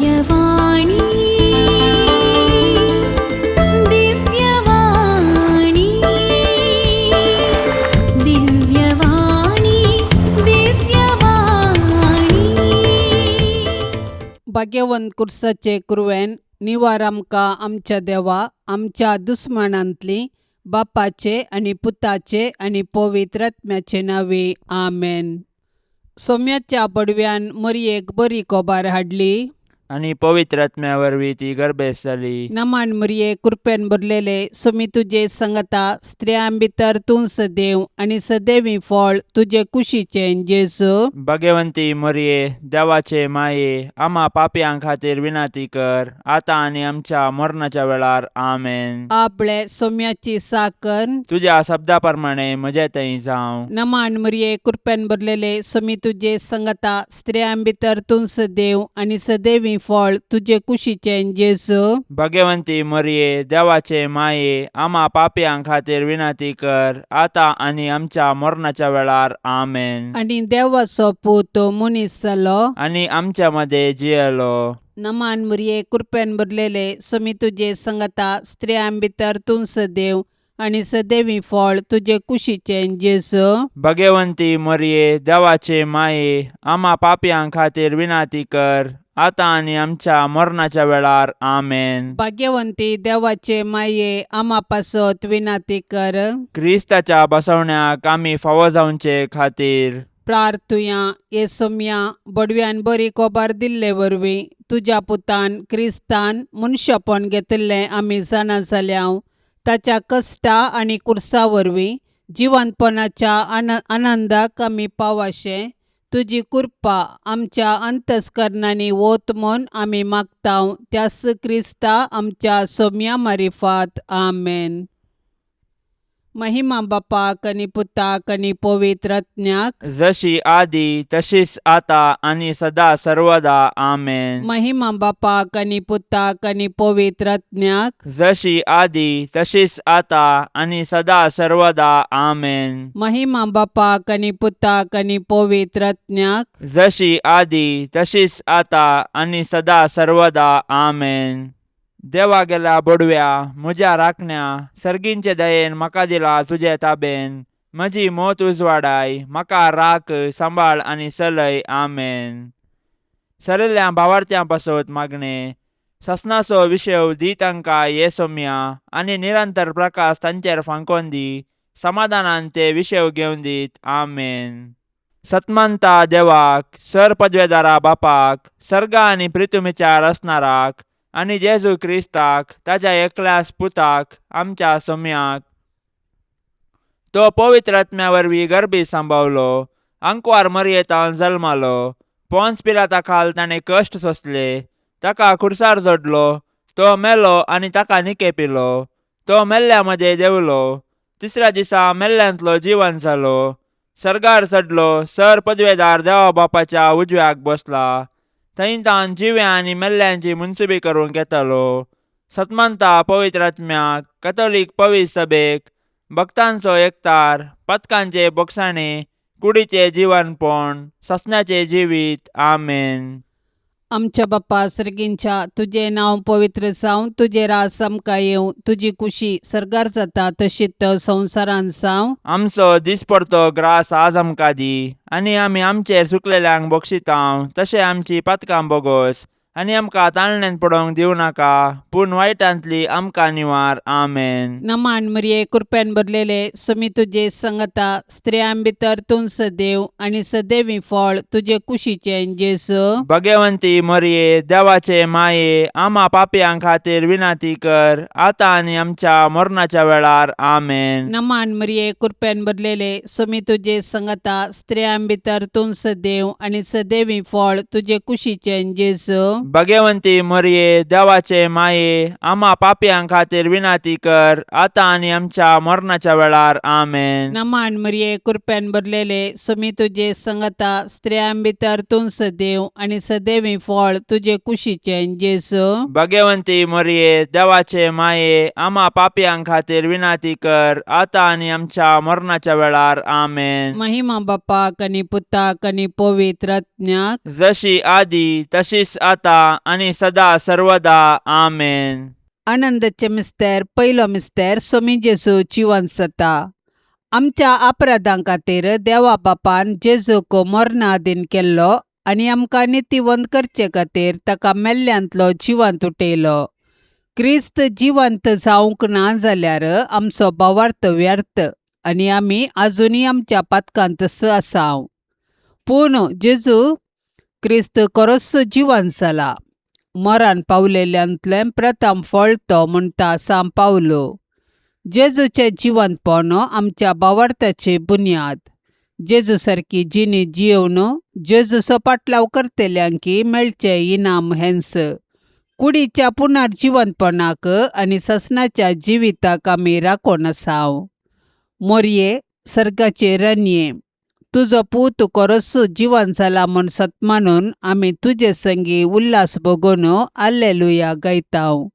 दिव्यवाणी, दिव्यवाणी, दिव्यवाणी, दिव्यवाणी. भाग्यवंत कुर्साचे कुरवेन निवार आमकां आमच्या देवा आमच्या दुस्मानांतली बापाचे आनी पुताचे आनी पवित्र आत्म्याचे नांवे आमेन. सोम्याच्या बडव्यान मरयेक बरी कोबार हाडली आनी पवित्र आत्म्या वरवीं ती गर्भेस्त जाली. नमान मरये, कृपेन भरलेले, सोमी तुजे संगता, स्त्रियां भितर तूं सदैव आनी सदैवी फळ तुजे कुशीचें जेजू. भगवंती मरये, देवाचे माये, आमा पापयां खातीर विनंती कर, आतां आनी आमच्या मरणाच्या वेळार. आमेन. आपले सोम्याची साकर तुज्या शब्दा प्रमाणे म्हजे थंय जावं. नमान मरये, कृपेन भरलेले, सोमी तुजे संगता, स्त्रियां भितर तूं सदैव आनी सदैवी फळ तुजे कुशीचें जेजू. भगवंती मरये, देवाचे माये, आमा पापयां खातीर विनंती कर, आतां आनी आमच्या मरणाच्या वेळार. आमेन. आनी देवाचो पूत मनीस जालो आनी आमच्या मदें जियेलो. नमान मरये, कृपेन भरलेले, सोमी तुजे संगता, स्त्रियां भितर तूं सदैव आनी सदैवी फळ तुजे कुशीचें जेजू. भगवंती मरये, देवाचे माये, आमा पापयां खातीर विनंती कर, आतां आनी आमच्या मरणाच्या वेळार. आमेन. भाग्यवंती देवाचे माये, आमा पासत विनंती कर. क्रिस्ताच्या बसवण्याक आमी फावो जावचे खातीर प्रार्थुया. ये सोम्या, बडव्यान बरी कोबार दिल्ले वरवीं तुज्या पुतान क्रिस्तान मनशापण घेतिल्लें आमी जाणा जाल्या. ताच्या कश्टा आनी कुर्सा वरवीं जिवंतपणाच्या आनंदाक आमी पावाशें तुजी कृपा आमच्या अंतस्करणांनी वत म्हूण आमी मागता, त्यास क्रिस्ता आमच्या सोम्या मारिफात. आमेन. महिमा बापाक आनी पुताक आनी पवित्र आत्म्याक. जशी आदी तशीच आता आनी सदा सर्वदा. आमेन. महिमा बापाक आनी पुताक आनी पवित्र आत्म्याक. जशी आदी तशीच आता आनी सदा सर्वदा. आमेन. महिमा बापाक आनी पुताक आनी पवित्र आत्म्याक. जशी आदी तशीच आता आनी सदा सर्वदा. आमेन. देवा गेल्या बोडव्या म्हज्या राखण्या, सर्गींचे दयेन म्हाका दिला तुजे ताबेन. म्हजी मोत उजवाडाय, म्हाका राख, सांबाळ आनी चलय. आमेन. सरिल्ल्या भावार्थ्यां पासत मागणें. ससनाचो विशय दी तांकां ये सोम्या आनी निरंतर प्रकाश तांचेर फांकोन दी. समाधानान ते विशय घेवन दीत. आमेन. सतमंता देवाक, सर पदवेदारा बापाक, सर्गा आनी प्रितुमीच्या रचणाराक आनी जेजू क्रिस्ताक ताज्या एकल्याच पुताक आमच्या सोम्याक, तो पवित्र आत्म्या वरवीं गर्भी सांबावलो, आंकवार मरयेतान जल्मालो, पोन्स पिलाता खाल ताणें कश्ट सोंसले, ताका खुर्सार जोडलो, तो मेलो आनी ताका निकेपिलो, तो मेल्ल्या मदें देंवलो, तिसऱ्या दिसा मेल्ल्यांतलो जिवन जालो, सर्गार चडलो, सर पदवेदार देवा बापाच्या उजव्याक बसला, थंय तान जिव्या आनी मेल्ल्यांची मुनसुबी करूंक येतालो. सतमंता पवित्र आत्म्याक, कथोलीक पवित्र सभेक, भक्तांचो एकतार, पथकांचे बोगसाणे, कुडीचे जिवनपण, ससनाचें जिवीत. आमेन. आमच्या बाप्पा सर्गींच्या, तुजें नांव पवित्र जावं, तुजें राज आमकां येवं, तुजी कुशी सर्गार जाता तशीच संवसारांत जावं. आमचो दिसपडतो ग्रास आज आमकां दी आनी आमी आमचेर चुकलेल्यांक बक्षितांव तशें आमची पातकां बोगोस आनी आमकां ताळण्यान पडोवंक दिवं नाका, पूण वायटांतली आमकां निवार. आमेन. नमान मरिये, कृपेन भरलेले, सुमी तुजे संगता, स्त्रियां भितर तूं सदैव आनी सदैवी फळ तुजे कुशीचें जेजू. भगवंती मरिये, देवाचे माये, आमा पापयां खातीर विनंती कर, आतां आनी आमच्या मरणाच्या वेळार. आमेन. नमान मरिये, कृपेन भरलेले, सुमी तुजे संगता, स्त्रियां भितर तूं सदैव आनी सदैवी फळ तुजे कुशीचें जेजू. भगवंती मरिये, देवाचे माये, आमा पापयां खातीर विनंती कर, आतां आनी आमच्या मरणाच्या वेळार. आमेन. नमान मरिये, कृपेन भरलेले, सुमी तुजे संगता, स्त्रियां भितर तूं सदैव आनी सदैवी फळ तुजे कुशीचें जेजू. भगवंती मरिये, देवाचे माये, आमा पापयां खातीर विनंती कर, आतां आनी आमच्या मरणाच्या वेळार. आमेन. महिमा बापाक आनी पुताक आनी पवित्र आत्म्याक. जशी आदी तशीच आता आतां आनी सदा सर्वदा. आमेन. आनंदाचे मिस्तेर. पयलो मिस्तेर, सोमी जेजू जिवन जाता. आमच्या अपराधां खातीर देवा बापान जेजूक मरणाधीन केल्लो आनी आमकां नितीवंत करचे खातीर ताका मेल्ल्यांतलो जिवंत उठयलो. क्रिस्त जिवंत जावंक ना जाल्यार आमचो भावार्थ व्यर्थ आनी आमी आजुनूय आमच्या पातकांतच आसा. पूण जेजू क्रिस्त खरोच जिवंत जाला, मरण पावलेल्यांतलें प्रथम फळ तो म्हणटा सांव पावलो. जेजूचें जिवंतपण आमच्या भावार्थाची बुन्याद. जेजू सारकी जिणी जियोवन जेजूचो पाटलाव करतल्यांकी मेळचें इनाम हेंच. कुडीच्या पुनर्जिवंतपणाक आनी ससनाच्या जिविताक आमी राखून आसाव. मोरये, सर्गाचे राणये, तुजो पूत खरोच जिवन जाला म्हूण सत मानून आमी तुजे संगी उल्हास भोगून आल्लेलुया गायताव.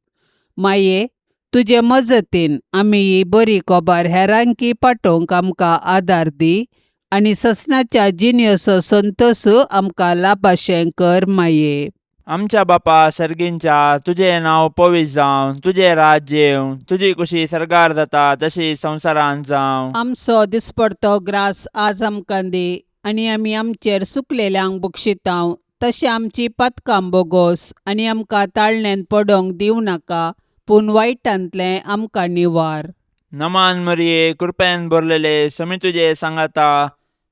माये, तुजे मजतीन आमी ही बरी खबर हेरांकी पाठोवंक आमकां आदार दी आनी ससनाच्या जिणेचो संतोश आमकां लाभाशें कर माये. आमच्या बापा सर्गींच्या, तुजें नांव पवित्र जावं, तुजें राज्य येवं, तुजी कुशी सर्गार जाता तशी संवसारांत जावं. आमचो दिसपडतो ग्रास आज आमकां दी आनी आमी आमचेर सुकलेल्यांक बक्षितांव तशें आमची पातकां बोगोस आनी आमकां ताळण्यांत पडोंक दिवं नाका, पूण वायटांतलें आमकां निवार. नमान मरिये, कृपेन भरलेले, समी तुजे सांगाता,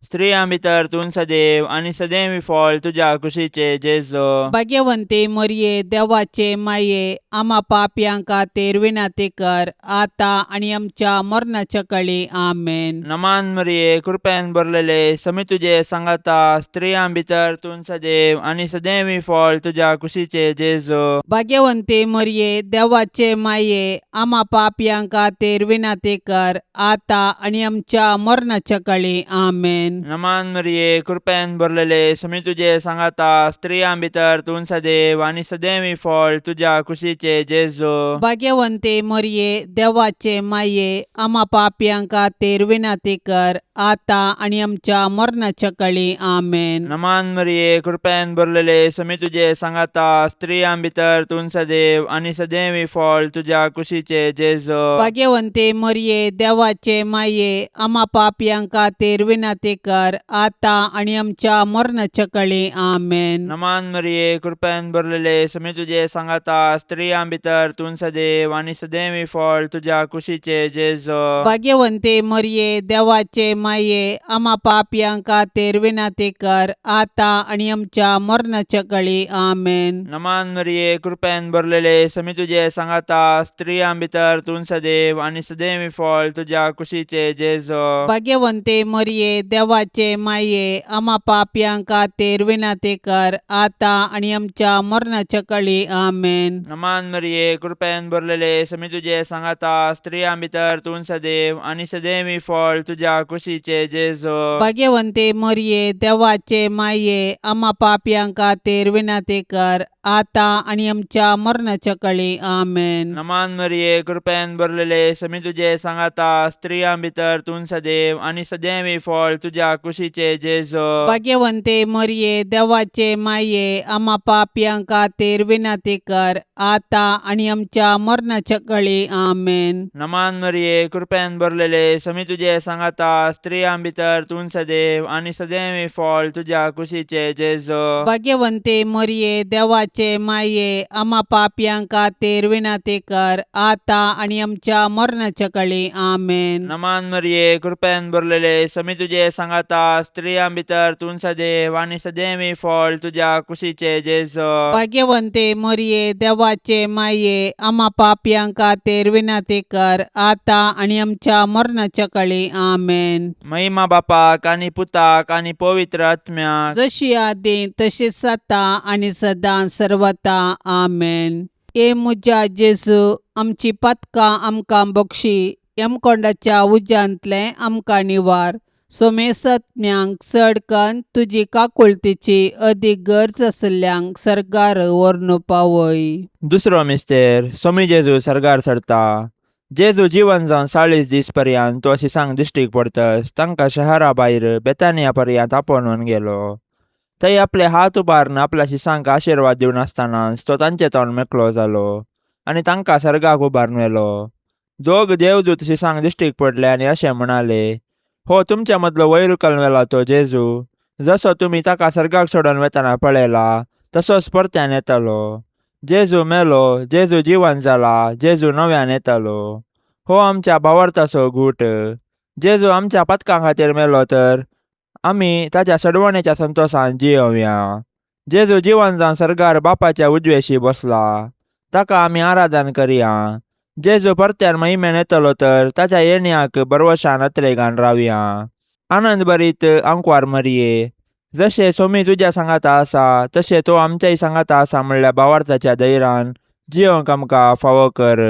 स्त्रियां भितर तूं सदैव आनी सदैव फळ तुज्या कुशीचे जेजो. भाग्यवंती मरये, देवाचे माये, आमा पापयां खातीर विनंती कर आतां आनी आमच्या मरणाच्या कळी. आमेन. नमान मरिये, कृपेन भरलेले, समी तुजे सांगाता, स्त्रियां भितर तूं सदैव आनी सदैव फळ तुज्या कुशीचे जेजो. भाग्यवंती मरये, देवाचे माये, आमा पापयां खातीर विनंती कर आतां आनी आमच्या मरणाच्या कळी. आमेन. नमान मरिये, कृपेन भरलेले, समी तुजे सांगाता, स्त्रियां भितर तूं सदैव आनी सदैव फळ तुज्या कुशीचे जेजो. भाग्यवंती मरये, देवाचे माये, आमा पापयां खातीर विनंती कर आतां आनी आमच्या मरणाच्या कळी. आमेन. नमान मरिये, कृपेन भरलेले, समी तुजे सांगाता, स्त्रियां भितर तूं सदैव आनी सदैव फळ तुज्या कुशीचे जेजो. भाग्यवंती मरये, देवाचे माये, आमा पापयां खातीर विनंती कर आतां आनी आमच्या मरणाच्या कळी. आमेन. नमान मरिये, कृपेन भरलेले, समी तुजे सांगाता, स्त्रियां भितर तूं सदैव आनी सदैव फळ तुज्या कुशीचे जेजो. भाग्यवंती मरये, देवाचे माये, आमा पापयां खातीर विनंती कर आतां आनी आमच्या मरणाच्या कळी. आमेन. नमान मरिये, कृपेन भरलेले, समी तुजे सांगाता, स्त्रियां भितर तूं सदैव आनी सदैव फळ तुज्या कुशीचे जेजो. भाग्यवंती मरये, देवाचे माये, आमा पापयां खातीर विनंती कर आतां आनी आमच्या मरणाच्या कळी. आमेन. नमान मरिये, कृपेन भरलेले, समी तुजे सांगाता, स्त्रियां भितर तूं सदैव आनी सदैव फळ तुज्या कुशीचे जेजो. भाग्यवंती मरये, देवाचे माये, आमा पापयां खातीर विनंती कर आतां आनी आमच्या मरणाच्या कळी. आमेन. नमान मरिये, कृपेन भरलेले, समी तुजे सांगाता, स्त्रियां भितर तूं सदैव आनी सदैव फळ तुज्या कुशीचे जेजो. भाग्यवंती मरये, देवाचे माये, आमा पापयां खातीर विनंती कर आतां आनी आमच्या मरणाच्या कळी. आमेन. नमान मरिये, कृपेन भरलेले, समी तुजे सांगाता, स्त्रियां भितर तूं सदैव आनी सदैव फळ तुज्या कुशीचे जेजो. भाग्यवंती मरये, देवाचे माये, आमा पापयां खातीर विनंती कर आतां आनी आमच्या मरणाच्या कळी. आमेन. नमान मरिये, कृपेन भरलेले, समी तुजे सांगाता, स्त्रियां भितर तूं सदैव आनी सदैव फळ तुज्या कुशीचे जेजो. भाग्यवंती मरये, देवाचे माये, आमा पापयां खातीर विनंती कर आतां आनी आमच्या मरणाच्या कळी. आमेन. महिमा बापाक आनी पुताक आनी पवित्र आत्म्याक, जशी आदी तशीच आतां आनी सदां सर्वता. आमेन. ए म्हज्या जेजू, आमची पातकां आमकां बक्षी, यमकोंडाच्या उज्यांतलें आमकां निवार, सोमेसत्म्यांक चड कन्न तुजी काकुळतीची अदीक गरज आशिल्ल्यांक सर्गार व्हरून पावय. दुसरो मिस्तेर, सोमी जेजू सर्गार सरता. जेजू जिवन जावन 40 दीस पर्यंत तो शिसांक दिश्टीक पडतस तांकां शहरा भायर बेतानिया पर्यंत आपोवन गेलो. थंय आपले हात उबारून आपल्या शिसांक आशिर्वाद दिवन आसतनाच तो तांचे तोंड मेकळो जालो आनी तांकां सर्गाक उबारून व्हेलो. दोग देवदूत शिसांक दिश्टीक पडले आनी अशें म्हणाले, हो तुमच्या मदलो वयर उखलून व्हेला तो जेजू, जसो तुमी ताका सर्गाक सोडून वेतना पळयला तसोच परत्यान येतलो. जेजू मेलो, जेजू जिवन जाला, जेजू नव्यान येतलो. हो आमच्या भावार्थाचो गूट. जेजू आमच्या पातकां खातीर मेलो तर आमी ताच्या सडवणेच्या संतोशान जियोवया. जेजू जिवन जावन सर्गार बापाच्या उजवेशी बसला, ताका आमी आराधन करया. जेजू परत्यान महिमेन येतलो तर ताच्या येण्याक बरवशान अत्रेगान रावया. आनंद भरीत आंकवार मरये, जशें सोमी तुज्या सांगाता आसा तशें तो आमच्याय सांगाता आसा म्हणल्या भावार्थाच्या धैरान जियोंक आमकां फावो कर.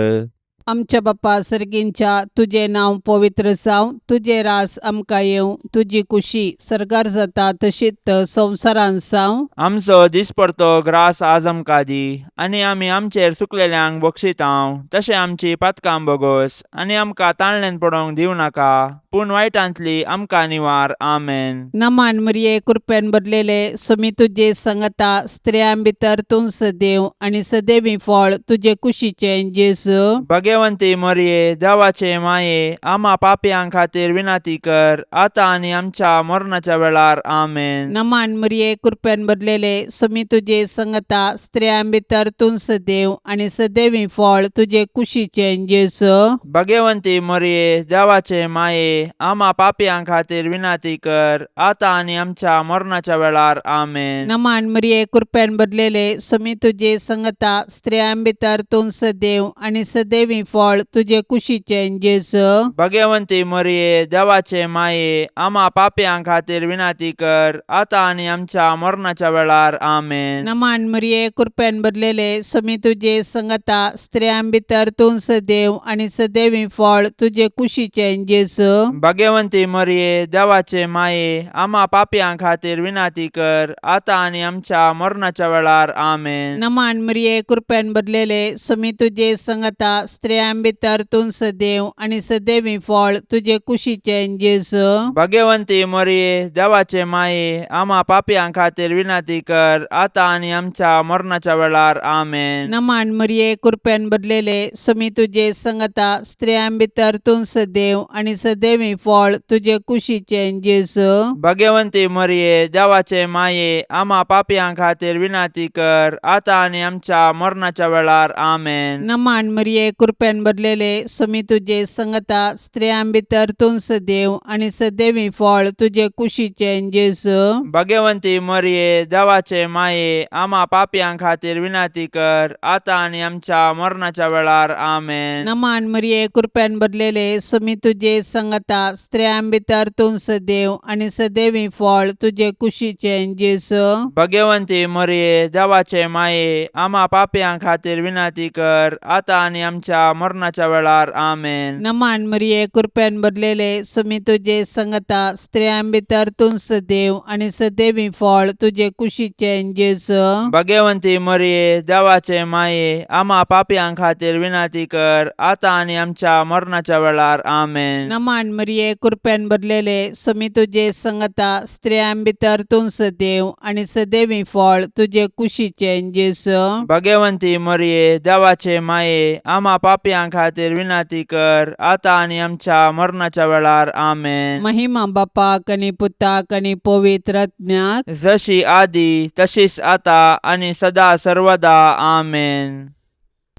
आमच्या बापा सर्गींच्या, तुजें नांव पवित्र जावं, तुजें रास आमकां येवं, तुजी कुशी सर्गार जाता तशीच संवसारांत जावं. आमचो दिसपडतो ग्रास आज आमकां दी आनी आमी आमचेर चुकलेल्यांक बक्षितांव तशें आमची पातकां बोगोस आनी आमकां ताळण्यान पडोवंक दिवं नाका, पूण वायटांतली आमकां निवार. आमेन. नमान मरिये, कृपेन भरलेले, सुमी तुजे संगता, स्त्रियां भितर तूं सदैव आनी सदैवी फळ तुजे कुशीचें जेजू. भगवंती मरये, देवाचे माये, आमा पापयां खातीर विनंती कर, आतां आनी आमच्या मरणाच्या वेळार. आमेन. नमान मरिये, कृपेन भरलेले, सुमी तुजे संगता, स्त्रियां भितर तूं सदैव आनी सदैवी फळ तुजे कुशीचें जेजू. भगवंती मरये, देवाचे माये, आमा पापयां खातीर विनंती कर, आतां आनी आमच्या मरणाच्या वेळार. आमेन. नमान मरिये, कृपेन भरलेले, सुमी तुजे संगता, स्त्रियां भितर तूं सदैव आनी सदैवी फळ तुजे कुशीचें जेजू. भगवंती मरये, देवाचे माये, आमा पापयां खातीर विनंती कर, आतां आनी आमच्या मरणाच्या वेळार. आमेन. नमान मरिये, कृपेन भरलेले, सुमी तुजे संगता, स्त्रियां भितर तूं सदैव आनी सदैवी फळ तुजे कुशीचें जेजू. भगवंती मरये, देवाचे माये, आमा पापयां खातीर विनंती कर, आतां आनी आमच्या मरणाच्या वेळार. आमेन. नमान मरिये, कृपेन भरलेले, सुमी तुजे संगता, स्त्रियां भितर तूं सदैव आनी सदैवी फळ तुजे कुशीचें जेजू. भगवंती मरये, देवाचे माये, आमा पापयां खातीर विनंती कर, आतां आनी आमच्या मरणाच्या वेळार. आमेन. नमान मरिये, कृपेन भरलेले, सुमी तुजे संगता, स्त्रियां भितर तूं सदैव आनी सदैवी फळ तुजे कुशीचें जेजू. भगवंती मरये, देवाचे माये, आमा पापयां खातीर विनंती कर, आतां आनी आमच्या मरणाच्या वेळार. आमेन. नमान मरिये, कृपेन भरलेले, सुमी तुजे संगता, स्त्रियां भितर तूं सदैव आनी सदैवी फळ तुजे कुशीचें जेजू. भगवंती मरये, देवाचे माये, आमा पापयां खातीर विनंती कर, आतां आनी आमच्या मरणाच्या वेळार. आमेन. नमान मरिये, कृपेन भरलेले, सुमी तुजे संगता, स्त्रियां भितर तूं सदैव आनी सदैवी फळ तुजे कुशीचें जेजू. भगवंती मरये, देवाचे माये, आमा पापयां खातीर विनंती कर, आतां आनी आमच्या मरणाच्या वेळार. आमेन. नमान मरिये, कृपेन भरलेले, सुमी तुजे संगता, स्त्रियां भितर तूं सदैव आनी सदैवी फळ तुजे कुशीचें जेजू. भगवंती मरये, देवाचे माये, आमा पापयां खातीर विनंती कर, आतां आनी आमच्या मरणाच्या वेळार. आमेन. नमान मरिये, कृपेन भरलेले, सुमी तुजे संगता, स्त्रियां भितर तूं सदैव आनी सदैवी फळ तुजे कुशीचें जेजू. भगवंती मरये, देवाचे माये, आमा पापयां खातीर विनंती कर, आतां आनी आमच्या मरणाच्या वेळार. आमेन. महिमा बापाक आनी पुताक आनी पवित्र आत्म्याक, जशी आदी तशीच आता आनी सदा सर्वदा. आमेन.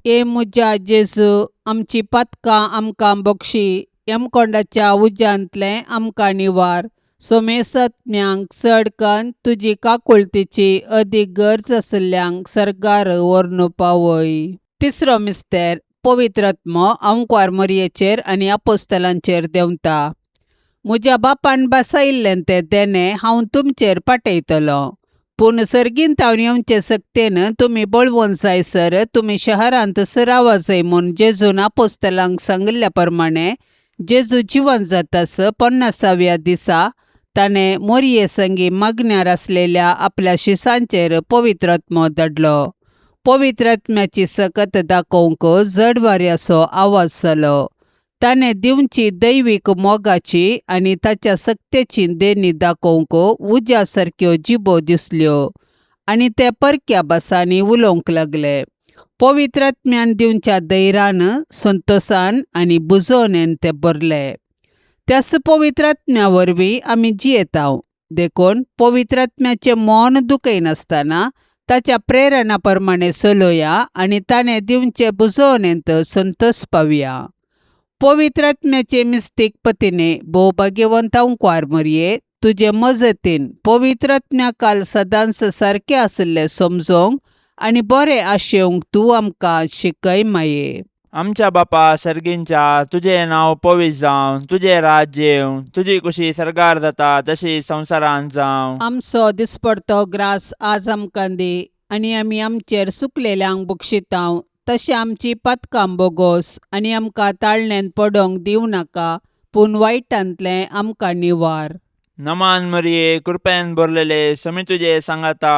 ए म्हज्या जेजू, आमची पातकां आमकां बक्षी, यमकोंडाच्या उज्यांतलें आमकां निवार, सोमेसत्म्यांक चड कन्न तुजी काकुळतीची अदीक गरज आशिल्ल्यांक सर्गार व्हरून पावय. तिसरो मिस्तेर, पवित्र आत्मो आंकवार मरयेचेर आनी आपोस्तलांचेर देंवता. म्हज्या बापान बसयिल्लें तें देणें हांव तुमचेर पाठयतलो, पूण सर्गींत हांव येवचे सक्तेन तुमी बळवंत जायसर तुमी शहरांत सरावा जाय म्हूण जेजून आपोस्तलांक सांगिल्ल्या प्रमाणे, जेजू जिवन जातास 50व्या दिसा ताणें मोरये संगी मागण्यार आसलेल्या आपल्या शिसांचेर पवित्र आत्मो धाडलो. पवित्र आत्म्याची सकत दाखोवंक जड वाऱ्याचो आवाज जालो. ताणें दिवची दैवीक मोगाची आनी ताच्या सक्तेची देणी दाखोवंक उज्या सारक्यो जिबो दिसल्यो आनी ते परक्या भासांनी उलोवंक लागले. पवित्र आत्म्यान दिवच्या धैर्यान, संतोसान आनी बुजोवणेन ते भरले. त्याच पवित्र आत्म्या वरवीं आमी जियेतांव. देखून पवित्र आत्म्याचें मन दुखयनासतना ताच्या प्रेरणा प्रमाणें चलोया आनी ताणें दिवचे बुजोवणेंत संतोस पावया. पवित्र आत्म्याचे मिस्तीक पतीने भोव भाग्यवंत अंकवार मरये, तुजे मजतीन पवित्र आत्म्या काल सदांच सारकें आशिल्लें समजोंक आनी बरें आशेवंक तूं आमकां शिकय माये. आमच्या बापा सर्गींच्या, तुजें नांव पवित्र जावं, तुजें राज्य येवं, तुजी कुशी सर्गार जाता तशी संवसारांत जावं. आमचो दिसपडतो ग्रास आज आमकां दी आनी आमी आमचेर सुकलेल्यांक बक्षितांव तशें आमची पातकां बोगोस आनी आमकां ताळण्यांत पडोंक दिवं नाका, पूण वायटांतलें आमकां निवार. नमान मरिये, कृपेन भरलेले, समी तुजे सांगाता,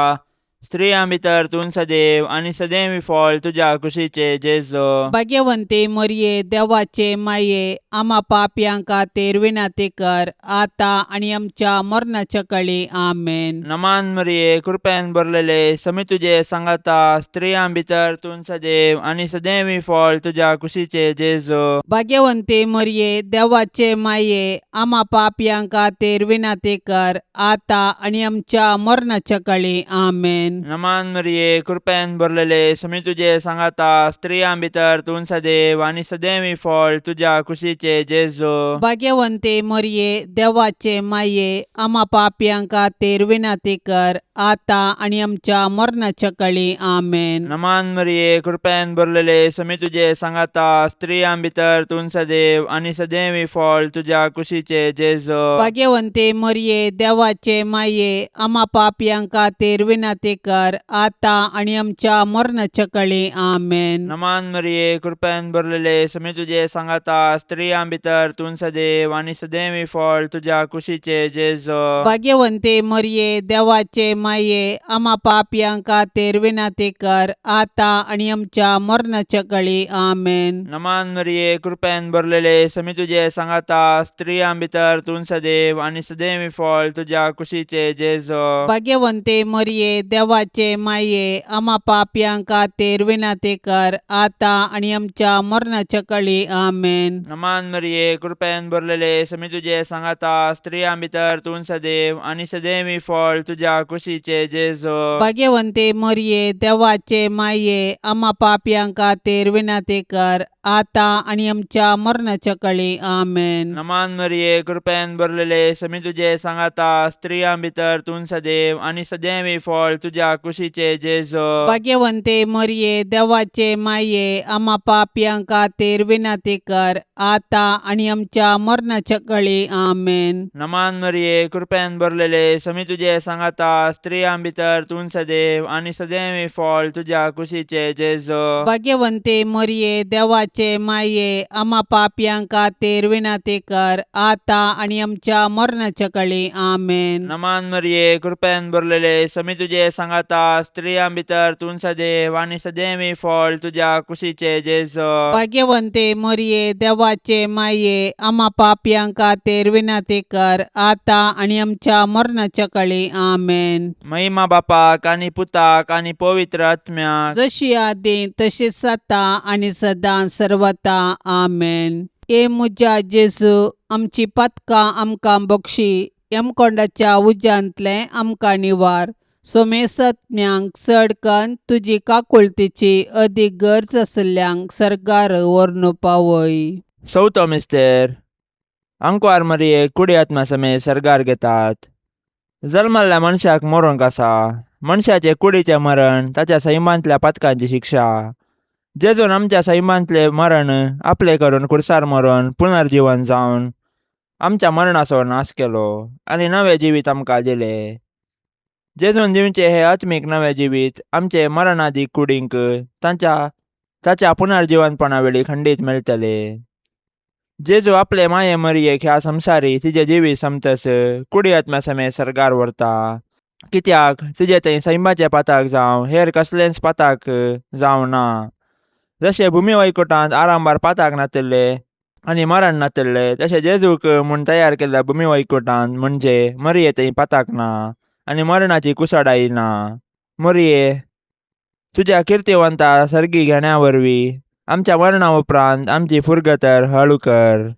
स्त्रियां भितर तूं सदैव आनी सदैव फळ तुज्या कुशीचे जेजो. भाग्यवंती मरये, देवाचे माये, आमा पापयां खातीर विनंती कर आतां आनी आमच्या मरणाच्या कळी. आमेन. नमान मरिये, कृपेन भरलेले, समी तुजे सांगाता, स्त्रियां भितर तूं सदैव आनी सदैव फळ तुज्या कुशीचे जेजो. भाग्यवंती मरये, देवाचे माये, आमा पापयां खातीर विनंती कर आतां आनी आमच्या मरणाच्या कळी. आमेन. नमान मरिये, कृपेन भरलेले, समी तुजे सांगाता, स्त्रियां भितर तूं सदैव आनी सदैव फळ तुज्या कुशीचे जेजो. भाग्यवंती मरये, देवाचे माये, आमा पापयां खातीर विनंती कर आतां आनी आमच्या मरणाच्या कळी. आमेन. नमान मरिये, कृपेन भरलेले, समी तुजे सांगाता, स्त्रियां भितर तूं सदैव आनी सदैव फळ तुज्या कुशीचे जेजो. भाग्यवंती मरये, देवाचे माये, आमा पापयां खातीर विनंती कर आतां आनी आमच्या मरणाच्या कळी. आमेन. नमान मरिये, कृपेन भरलेले, समी तुजे सांगाता, स्त्रियां भितर तूं सदैव आनी सदैव फळ तुज्या कुशीचे जेजो. भाग्यवंती मरये, देवाचे माये, आमा पापयां खातीर विनंती कर आतां आनी आमच्या मरणाच्या कळी. आमेन. नमान मरिये, कृपेन भरलेले, समी तुजे सांगाता, स्त्रियां भितर तूं सदैव आनी सदैव फळ तुज्या कुशीचे जेजो. भाग्यवंती मरये, देवाचे माये, आमा पापयां खातीर विनंती कर आतां आनी आमच्या मरणाच्या कळी. आमेन. नमान मरिये, कृपेन भरलेले, समी तुजे सांगाता, स्त्रियां भितर तूं सदैव आनी सदैव फळ तुज्या कुशीचे जेजो. भाग्यवंती मरये, देवाचे माये, आमा पापयां खातीर विनंती कर आतां आनी आमच्या मरणाच्या कळी. आमेन. नमान मरिये, कृपेन भरलेले, समी तुजे सांगाता, स्त्रियां भितर तूं सदैव आनी सदैव फळ तुज्या कुशीचे जेजो. भाग्यवंती मरये, देवाचे माये, आमा पापयां खातीर विनंती कर आतां आनी आमच्या मरणाच्या कळी. आमेन. नमान मरिये, कृपेन भरलेले, समी तुजे सांगाता, स्त्रियां भितर तूं सदैव आनी सदैव फळ तुज्या कुशीचे जेजो. भाग्यवंती मरये, देवाचे माये, आमा पापयां खातीर विनंती कर आतां आनी आमच्या मरणाच्या कळी. आमेन. नमान मरिये, कृपेन भरलेले, समी तुजे सांगाता, स्त्रियां भितर तूं सदैव आनी सदैव फळ तुज्या कुशीचे जेजो. भाग्यवंती मरये, देवाचे माये, आमा पापयां खातीर विनंती कर आतां आनी आमच्या मरणाच्या कळी. आमेन. महिमा बापाक आनी पुताक आनी पवित्र आत्म्याक, जशी आदी तशीच आतां आनी सदां सर्वता. आमेन. ए म्हज्या जेजू, आमची पातकां आमकां बक्षी, यमकोंडाच्या उज्यांतलें आमकां निवार, सोमेसत्म्यांक चड कन्न तुजी काकुळतीची अदीक गरज आशिल्ल्यांक सर्गार व्हरून पावय. चवथो मिस्तेर. आंकवार मरियेक कुडी आत्मा समेत सर्गार घेतात. जल्मल्ल्या मनशाक मरूंक आसा. मनशाचे कुडीचें मरण ताच्या सैमांतल्या पातकांची शिक्षा. जेजून आमच्या सैमांतलें मरण आपलें करून खुर्सार मरून पुनर्जिवन जावन आमच्या मरणाचो नाश केलो आनी नवें जिवीत आमकां दिलें. जेजून दिवचें हें आत्मीक नवें जिवीत आमचे मरणादी कुडींक तांच्या ताच्या पुनर्जिवनपणा वेळी खंडीत मेळटलें. जेजू आपले माये मरियेक ह्या संवसारी तिजें जिवीत समतस कुडी आत्म्या समेत सर्गार व्हरता, कित्याक तिजें थंय सैमाचें पाताक जावं हेर कसलेंच पाताक जावं ना. जशें भुमी वैकुटांत आरंभार पाताक नातिल्लें आनी मरण नातल्ले तशें जेजूक म्हूण तयार केल्ल्या भूमी वैकुटान म्हणजे मरिये थंय पाताक ना आनी मरणाची कुसाडाय ना. मरिये, तुज्या किर्तिवंता सर्गी घेण्या वरवीं आमच्या मरणा उपरांत आमची फुरगतर हळू कर.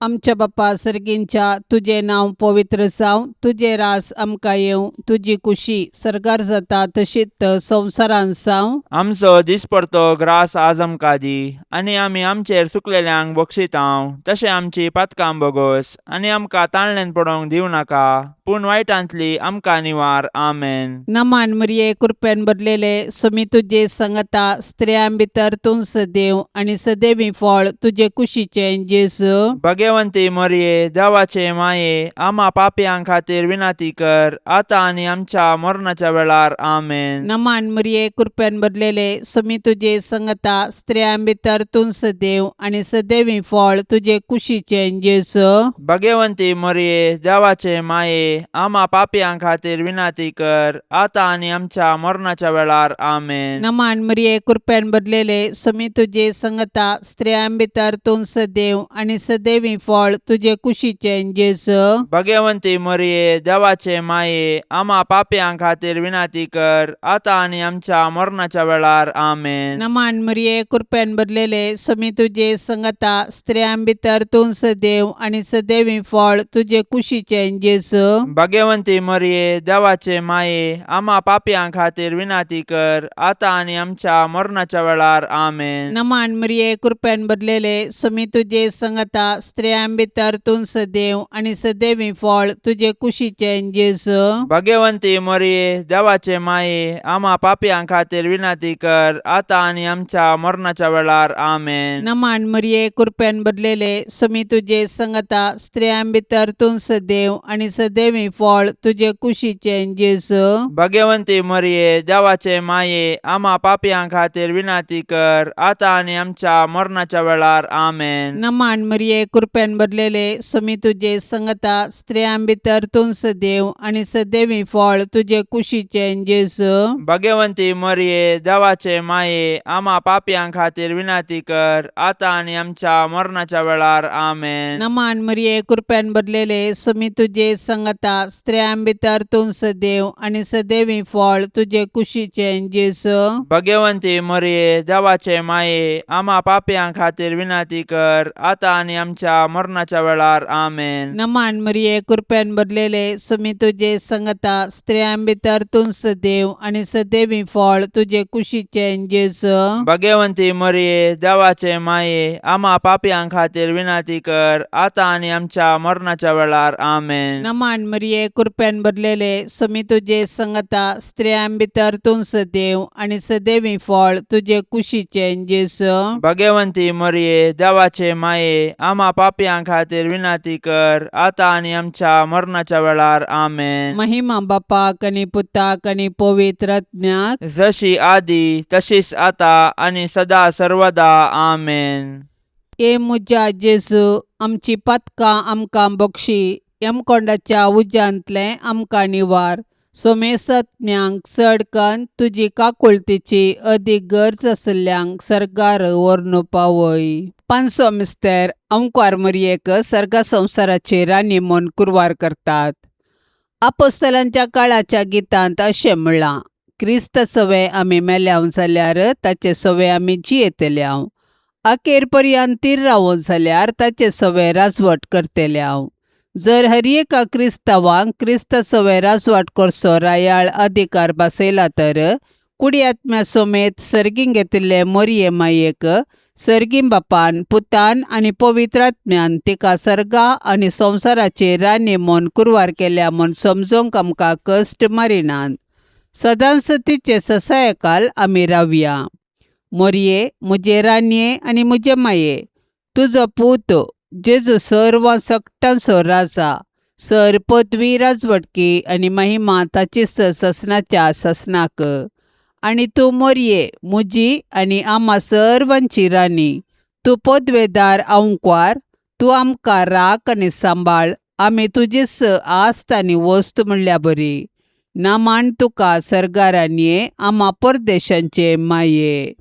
आमच्या बापा सर्गींच्या तुजें नांव पवित्र जावं, तुजें रास आमकां येवं, तुजी कुशी सर्गार जाता तशीच संवसारांत जावं. आमचो दिसपडतो ग्रास आज आमकां दी आनी आमी आमचेर सुकलेल्यांक बक्षितांव तशें आमची पातकां बोगोस आनी आमकां ताणल्यान पडोवंक दिवं नाका पूण वायटांतली आमकां निवार. आमेन. नमान मरिये, कृपेन भरलेले, सुमी तुजे संगता, स्त्रियां भितर तूं सदैव आनी सदैवी फळ तुजे कुशीचें जेजू. भगवंती मरिये, देवाचे माये, आमा पापयां खातीर विनंती कर आतां आनी आमच्या मरणाच्या वेळार. आमेन. नमान मरिये, कृपेन भरलेले, सुमी तुजे संगता, स्त्रियां भितर तूं सदैव आनी सदैवी फळ तुजे कुशीचें जेजू. भगवंती मरिये, देवाचे माये, आमा पापयां खातीर विनंती कर आतां आनी आमच्या मरणाच्या वेळार. आमेन. नमान मरिये, कृपेन भरलेले, सुमी तुजे संगता, स्त्रियां भितर तूं सदैव आनी सदैवी फळ तुजे कुशीचें जेजू. भगवंती मरिये, देवाचे माये, आमा पापयां खातीर विनंती कर आतां आनी आमच्या मरणाच्या वेळार. आमेन. नमान मरिये, कृपेन भरलेले, सुमी तुजे संगता, स्त्रियां भितर तूं सदैव आनी सदैवी फळ तुजे कुशीचें जेजू. भगवंती मरिये, देवाचे माये, आमा पापयां खातीर विनंती कर आतां आनी आमच्या मरणाच्या वेळार. आमेन. नमान मरिये, कृपेन भरलेले, सुमी तुजे संगता, स्त्रियां भितर तूं सदैव आनी सदैवी फळ तुजे कुशीचें जेजू. भगवंती मरिये, देवाचे माये, आमा पापयां खातीर विनंती कर आतां आनी आमच्या मरणाच्या वेळार. आमेन. नमान मरिये, कृपेन भरलेले, सुमी तुजे संगता, स्त्रियां भितर तूं सदैव आनी सदैवी फळ तुजे कुशीचें जेजू. भगवंती मरिये, देवाचे माये, आमा पापयां खातीर विनंती कर आतां आनी आमच्या मरणाच्या वेळार. आमेन. नमान मरिये, कृपेन भरलेले, सुमी तुजे संगता, स्त्रियां भितर तूं सदैव आनी सदैवी फळ तुजे कुशीचें जेजू. भगवंती मरिये, देवाचे माये, आमा पापयां खातीर विनंती कर आतां आनी आमच्या मरणाच्या वेळार. आमेन. नमान मरिये, कृपेन भरलेले, सुमी तुजे संगता, स्त्रियां भितर तूं सदैव आनी सदैवी फळ तुजे कुशीचें जेजू. भगवंती मरिये, देवाचे माये, आमा पापयां खातीर विनंती कर आतां आनी आमच्या मरणाच्या वेळार. आमेन. नमान मरिये, कृपेन भरलेले, सुमी तुजे संगता, स्त्रियां भितर तूं सदैव आनी सदैवी फळ तुजे कुशीचें जेजू. भगवंती मरिये, देवाचे माये, आमा पापयां खातीर विनंती कर आतां आनी आमच्या मरणाच्या वेळार. आमेन. नमान मरिये, कृपेन भरलेले, सुमी तुजे संगता, स्त्रियां भितर तूं सदैव आनी सदैवी फळ तुजे कुशीचें जेजू. भगवंती मरिये, देवाचे माये, आमा पापयां खातीर विनंती कर आतां आनी आमच्या मरणाच्या वेळार. आमेन. महिमा बापाक आनी पुताक आनी पवित्र आत्म्याक. जशी आदी तशीच आता आनी सदा सर्वदा. आमेन. ए म्हज्या जेजू, आमची पातकां आमकां बक्षी, यमकोंडाच्या उज्यांतलें आमकां निवार, सोमेसत्म्यांक चड कन्न तुजी काकुळतीची अदीक गरज आशिल्ल्यांक सर्गार व्हरून पावय. पांचसो मिस्तेर अंकवार मरयेक सर्गा संवसाराची राणी म्हूण कुरवार करतात. आपोस्तलांच्या काळाच्या गितांत अशें म्हणलां, क्रिस्त सवे आमी मेल्याव जाल्यार ताचे सवे आमी जियेतल्याव, अखेर पर्यंत तीर रावो जाल्यार ताचे सवे राजवट करतल्याव. जर हर एका क्रिस्तांवांक क्रिस्त सवे राजवाट करचो रायाळ अधिकार बसयला तर कुडी आत्म्या समेत सर्गीं घेतिल्ले मोरये मायेक सर्गीं बापान, पुतान आनी पवित्र आत्म्यान तिका सर्गा आनी संवसाराची राणी म्हूण कुरवार केल्या म्हूण समजूंक आमकां कश्ट मारिनात. सदांच तिचे ससायकाल आमी रावया. मोरये, म्हजे राणये आनी म्हजे माये, तुजो पूत जेजू सर्व सकटांचो राजा, सर पदवी, राजवटकी आनी महिमा ताची ससनाच्या ससनाक. आनी तूं मोरये, म्हजी आनी आमा सर्वांची राणी, तूं पदवेदार आंकवार, तूं आमकां राख आनी सांबाळ, आमी तुजीच आस्त आनी वस्त म्हणल्या बरी. नामान तुका सर्गारानये, आमा परदेशांचे माये.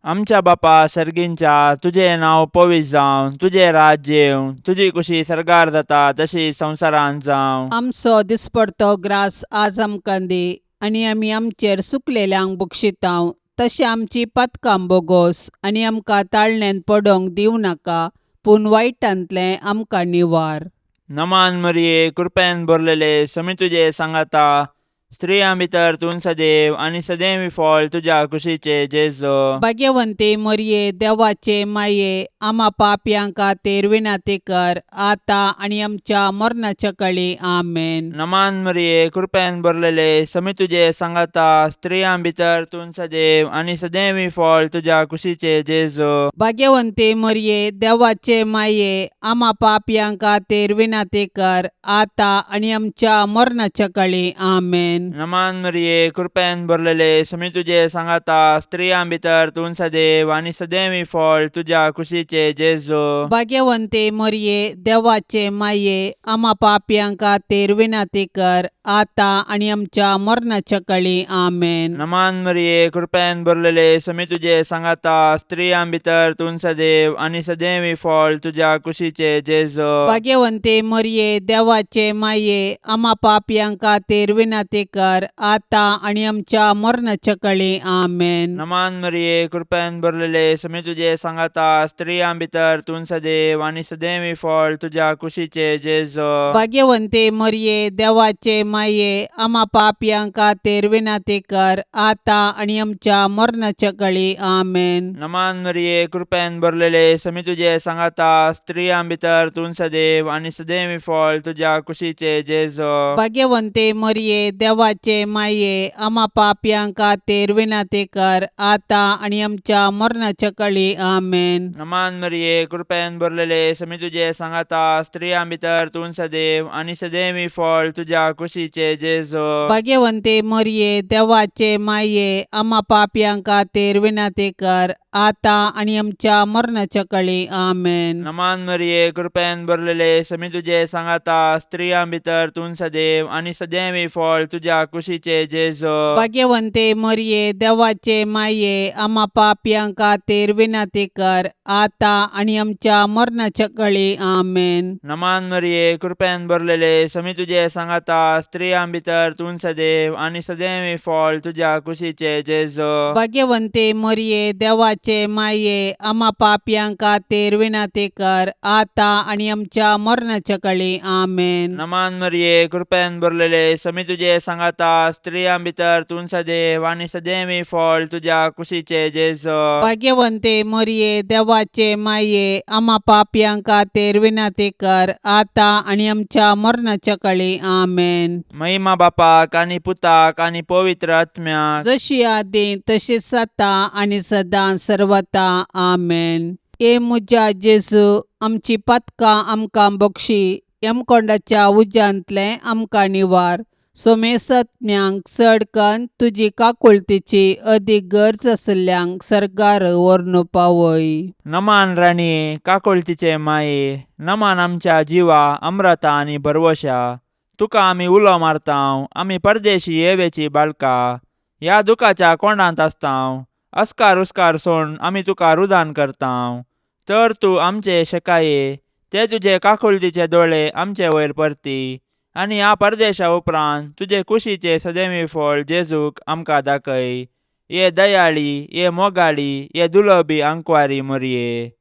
आमच्या बापा सर्गींच्या तुजें नांव पवित्र जावं, तुजें राज्य येवं, तुजी कुशी सर्गार जाता तशी संवसारांत जावं. आमचो दिसपडतो ग्रास आज आमकां दी आनी आमी आमचेर सुकलेल्यांक बक्षितांव तशें आमची पातकां बोगोस आनी आमकां ताळण्यांत पडोंक दिवं नाका पूण वायटांतलें आमकां निवार. नमान मरिये, कृपेन भरलेले, समी तुजे सांगाता, स्त्रियां भितर तूं सदैव आनी सदैव फळ तुज्या कुशीचे जेजो. भाग्यवंती मरये, देवाचे माये, आमा पापयां खातीर विनंती कर आतां आनी आमच्या मरणाच्या कळी. आमेन. नमान मरिये, कृपेन भरलेले, समी तुजे सांगाता, स्त्रियां भितर तूं सदैव आनी सदैव फळ तुज्या कुशीचे जेजो. भाग्यवंती मरये, देवाचे माये, आमा पापयां खातीर विनंती कर आतां आनी आमच्या मरणाच्या कळी. आमेन. नमान मरिये, कृपेन भरलेले, समी तुजे सांगाता, स्त्रियां भितर तूं सदैव आनी सदैव फळ तुज्या कुशीचे जेजो. भाग्यवंती मरये, देवाचे माये, आमा पापयां खातीर विनंती कर आतां आनी आमच्या मरणाच्या कळी. आमेन. नमान मरिये, कृपेन भरलेले, समी तुजे सांगाता, स्त्रियां भितर तूं सदैव आनी सदैव फळ तुज्या कुशीचे जेजो. भाग्यवंती मरये, देवाचे माये, आमा पापयां खातीर विनंती कर आतां आनी आमच्या मरणाच्या कळी. आमेन. नमान मरिये, कृपेन भरलेले, समी तुजे सांगाता, स्त्रियां भितर तूं सदैव आनी सदैव फळ तुज्या कुशीचे जेजो. भाग्यवंती मरये, देवाचे माये, आमा पापयां खातीर विनंती कर आतां आनी आमच्या मरणाच्या कळी. आमेन. नमान मरिये, कृपेन भरलेले, समी तुजे सांगाता, स्त्रियां भितर तूं सदैव आनी सदैव फळ तुज्या कुशीचे जेजो. भाग्यवंती मरये, देवाचे माये, आमा पापयां खातीर विनंती कर आतां आनी आमच्या मरणाच्या कळी. आमेन. नमान मरिये, कृपेन भरलेले, समी तुजे सांगाता, स्त्रियां भितर तूं सदैव आनी सदैव फळ तुज्या कुशीचे जेजो. भाग्यवंती मरये, देवाचे माये, आमा पापयां खातीर विनंती कर आतां आनी आमच्या मरणाच्या कळी. आमेन. नमान मरिये, कृपेन भरलेले, समी तुजे सांगाता, स्त्रियां भितर तूं सदैव आनी सदैव फळ तुज्या कुशीचे जेजो. भाग्यवंती मरये, देवाचे माये, आमा पापयां खातीर विनंती कर आतां आनी आमच्या मरणाच्या कळी. आमेन. नमान मरिये, कृपेन भरलेले, समी तुजे सांगाता, स्त्रियां भितर तूं सदैव आनी सदैव फळ तुज्या कुशीचे जेजो. भाग्यवंती मरये, देवाचे माये, आमा पापयां खातीर विनंती कर आतां आनी आमच्या मरणाच्या कळी. आमेन. नमान मरिये, कृपेन भरलेले, समी तुजे सांगाता, स्त्रियां भितर तूं सदैव आनी सदैव फळ तुज्या कुशीचे जेजो. भाग्यवंती मरये, देवाचे माये, आमा पापयां खातीर विनंती कर आतां आनी आमच्या मरणाच्या कळी. आमेन. महिमा बापाक आनी पुताक आनी पवित्र आत्म्याक, जशी आदी तशीच आतां आनी सदां सर्वता. आमेन. ए म्हज्या जेजू, आमची पातकां आमकां बक्षी, यमकोंडाच्या उज्यांतलें आमकां निवार, सोमेसत्म्यांक चड कन्न तुजी काकुळतीची अदीक गरज आशिल्ल्यांक सर्गार व्हरून पावय. नमान राणये, काकुळतीचे माये, नमान आमच्या जिवा अम्रता आनी भरवशा, तुका आमी उलो मारतांव, आमी परदेशी येवेची बाळका, ह्या दुखाच्या कोंडांत आसतांव, अस्कार उस्कार सोड आमी तुका रुदान करतांव, तर तूं आमचे शेकाये ते तुजे काकुळतीचे दोळे आमचे वयर परती आनी ह्या परदेशा उपरांत तुजे कुशीचे सदैवी फळ जेजूक आमकां दाखय. ये दयाळी, ये मोगाळी, ये दुलबी आंकवारी मोरये,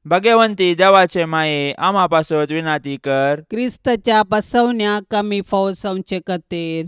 भगवंती देवाचे माये, आमा पासत विनाती कर. क्रिस्ताच्या बसवण्याक आमी फावो जावचे खातीर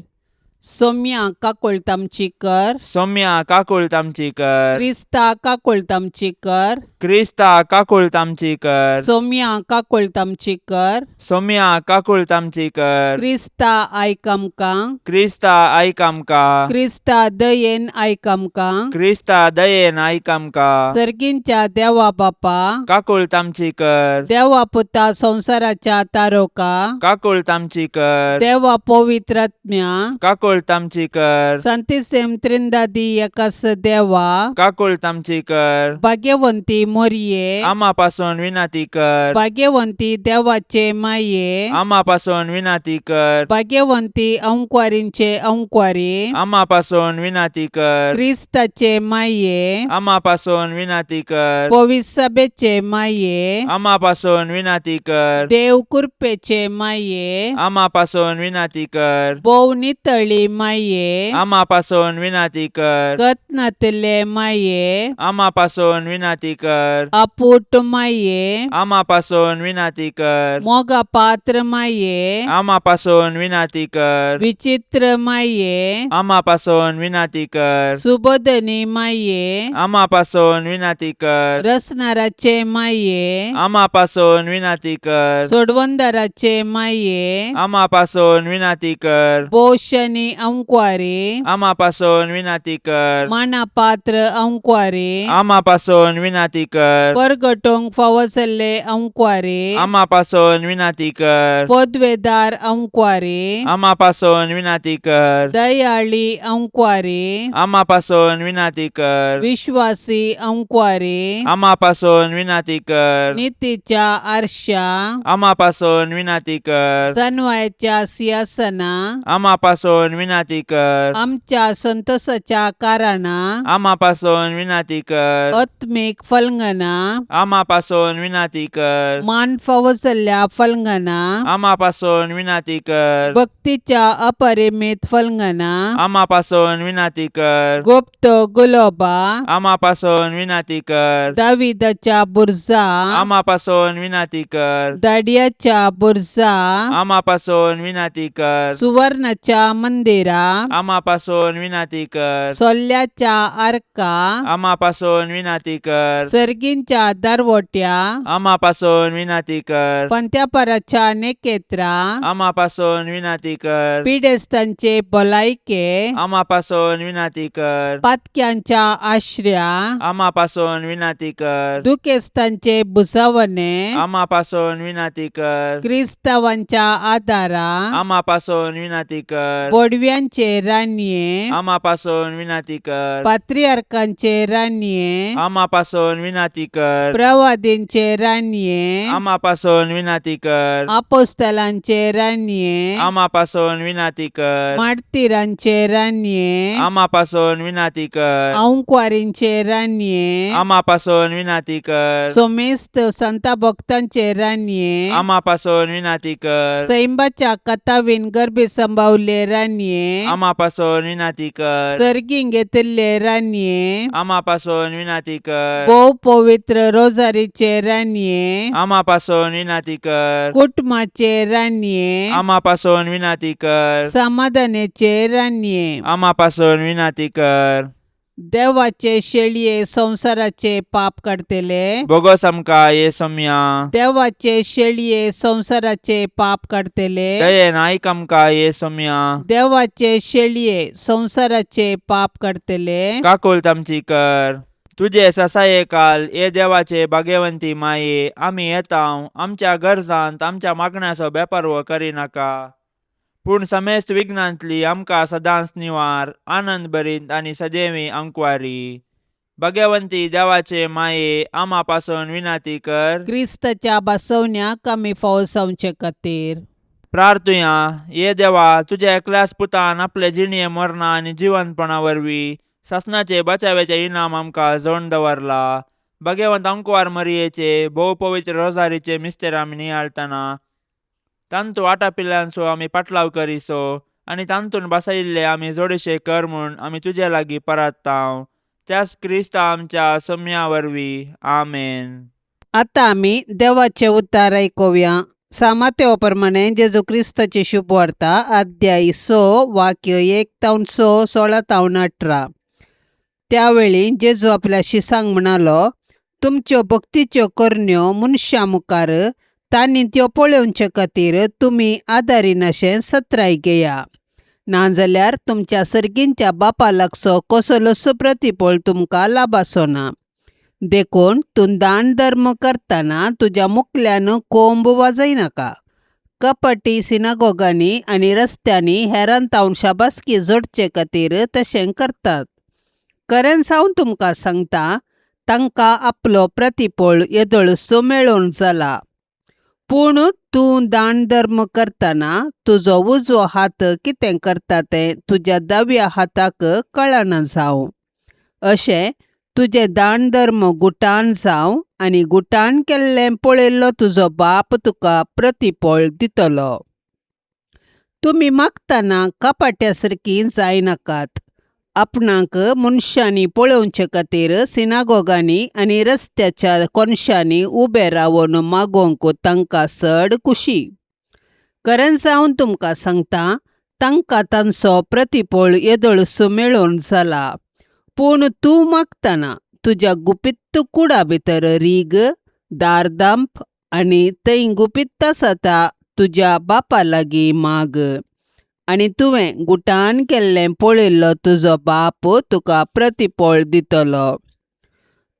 सोम्या काकुळट आमची कर. सौम्या काकुळट आमची कर. क्रिस्ता काकुळट आमची कर. क्रिस्ता काकुळट आमची कर. सोम्या काकुळट आमची कर. सौम्या काकुळट आमची कर. क्रिस्ता आयक आमकां. क्रिस्ता आयक आमकां. क्रिस्ता दयेन आयक आमकां. क्रिस्ता दयेन आयक आमकां. सर्गींच्या देवा बापा, काकुळट आमची कर. देवा पुता संवसाराच्या तारोका, काकुळट आमची कर. देवा पवित्रात्म्या, काकुळट काकुळट आमची कर. सांतिसेम त्रिंदादी एकास देवा, काकुळट आमची कर. भाग्यवंती मोरये, आमा पासून विनंती कर. भाग्यवंती देवाचे माये, आमा पासून विनंती कर. भाग्यवंती अंकवारींचे अंकवारी, आमा पासून विनंती कर. क्रिस्ताचे माये, आमा पासून विनंती कर. पविसभेचे माये, आमा पासून विनंती कर. देव कृपेचे माये, आमा पासून विनंती कर. भोव नितळी माये, आमा पासून विनंती कर. कत्नातले माये, आमा पासून विनंती कर. अपूट माये, आमा पासून विनंती कर. मोगा पात्र माये, आमा पासून विनंती कर. विचित्र माये, आमा पासून विनंती कर. सुबोधनी माये, आमा पासून विनंती कर. रसनाराचे माये, आमा पासून विनंती कर. सोडवंदाराचे माये, आमा पासून विनंती कर. पोषणी अंकवारी, आमा पासून विनंती कर. मानापात्र अंकवारी, आमा पासून विनंती कर. परगटोंक फावो जाल्ले अंकवारी, आमा पासून विनंती कर. पदवेदार अंकवारी, आमा पासून विनंती कर. दयाळी अंकवारी, आमा पासून विनंती कर. विश्वासी अंकवारी, आमा पासून विनंती कर. नितीच्या आरशा, आमा पासून विनंती कर. सनवायच्या सिंहासना, आमा पासून विनंती कर. आमच्या संतोषाच्या कारणा, आमा पासून विनंती कर. आत्मीक फलंगना, आमा पासून विनंती कर. मान फावो जाल्ल्या फलंगना, आमा पासून विनंती कर. भक्तीच्या अपरिमित फलंगना, आमा पासून विनंती कर. गुप्त गुलोबा, आमा पासून विनंती कर. दाविदाच्या बुरजा, आमा पासून विनंती कर. दाडियाच्या बुरजा, आमा पासून विनंती कर. सुवर्णाच्या मंदिरा, आमा पासून विनंती कर. सोल्ल्याच्या आर्का, आमा पासून विनंती कर. सर्गींच्या दरवट्या, आमा पासून विनंती कर. पंत्यापराच्या नेकेत्रा, आमा पासून विनंती कर. पिडेस्तांचे भलायके, आमा पासून विनंती कर. पातक्यांच्या आश्र्या, आमा पासून विनंती कर. दुखेस्तांचे भुजावणे, आमा पासून विनंती कर. क्रिस्तावांच्या आदारा, आमा पासून विनंती कर. बोडव्यांचे रानये, आमा पासून विनंती कर. पात्रियार्कांचे रानये, आमा पासून विनंती कर. प्रवादींचे रानये, आमा पासून विनंती कर. आपोस्तलांचे रानये, आमा पासून विनंती कर. मार्तीरांचे रानये, आमा पासून विनंती कर. अंकवारींचे रानये, आमा पासून विनंती कर. सोमेस्त संता भक्तांचे रानये, आमा पासून विनंती कर. सैंबाच्या कथावीन गर्भी संभावले रानये, आमा पासून विनंती कर. सर्गीं घेतिल्ले रानये, आमा पासून विनंती कर. भोव पवित्र रोजारीचे रानये, आमा पासून विनंती कर. कुटुंबाचे रानये, आमा पासून विनंती कर. समाधानाचे रानये, आमा पासून विनंती कर. देवाचे शेळये संवसाराचे पाप काडतले, बोगोस आमकां ये सोम्या. देवाचे शेळये संवसाराचे पाप काडतले, दयेन आयक आमकां ये सोम्या. देवाचे शेळये संवसाराचे पाप काडतले, काकुळट आमची कर. तुजे ससाये काल ये देवाचे भाग्यवंती माये, आमी येता आमच्या गरजांत आमच्या मागण्याचो बेपारवो करिनाका, पूण समेस्त विघ्नांतली आमकां सदांच निवार, आनंद भरीत आनी सदैवी अंकवारी. भाग्यवंती देवाचे माये, आमा पासून विनंती कर. क्रिस्ताच्या बसवण्याक आमी फावो जावचे खातीर. प्रार्थुया. ये देवा, तुज्या एकल्याच पुतान आपले जिणये मरणा आनी जिवंतपणा वरवीं सासणाचे बचाव्याचे इनाम आमकां जोड दवरला. भाग्यवंत अंकवार मरियेचे भोव पवित्र रोजारीचे मिस्तेर आमी नियाळतना तांतू आटापिल्ल्यांचो आमी पाटलाव करिसो आनी तांतून बसयिल्ले आमी जोडीशे कर म्हूण आमी तुजे लागीं परात्तांव, त्याच क्रिस्ता आमच्या सम्या वरवीं. आमेन. आतां आमी देवाचें उतार आयकुया. सामातेवा प्रमाणे जेजू क्रिस्ताची शुभवार्ता, अध्याय 6, वाक्य 1 तावन 6, 16 तावन 18. त्यावेळी जेजू आपल्या शिसांक म्हणालो, तुमच्यो भक्तीच्यो करण्यो मनशां मुखार तांणी त्यो पळोवचे खातीर तुमी आदारिनाशें सत्राय घेया, नाजाल्यार तुमच्या सर्गींच्या बापा लागचो कसलोच प्रतिफळ तुमकां लाभाचो ना. देखून तूं दान धर्म करतना तुज्या मुखल्यान कोंब वाजयनाका. कपटी सिनागोगांनी आनी रस्त्यांनी हेरां तावन शाबासकी जोडचे खातीर तशें करतात. खरेंच हांव तुमकां सांगता, तांकां आपलो प्रतिपळ येदोळसो मेळोवन जाला. पूण तूं दान धर्म करतना तुजो उजवो हात कितें करता तें तुज्या दाव्या हाताक कळना जावं. अशें तुजें दान धर्म गुटान जावं आनी गुटान केल्लें पळयल्लो तुजो बाप तुका प्रतिपळ दितलो. तुमी मागतना कपाट्या सारकीं जायनाकात. आपणाक मनशांनी पळोवचे खातीर सिनागोगांनी आनी रस्त्याच्या कोनशांनी उबे रावन मागोवंक तांकां चड खुशी. खरेंच हांव तुमकां सांगता, तांकां तांचो प्रतिपळ येदोळसो मेळोवन जाला. पूण तूं मागतना तुज्या गुपीत कुडा भितर रीग, दार धांप आनी थंय गुपीत आसा त्या तुज्या बापा लागीं माग आनी तुवें गुटान केल्लें पळयल्लो तुजो बाप तुका प्रतिपळ दितलो.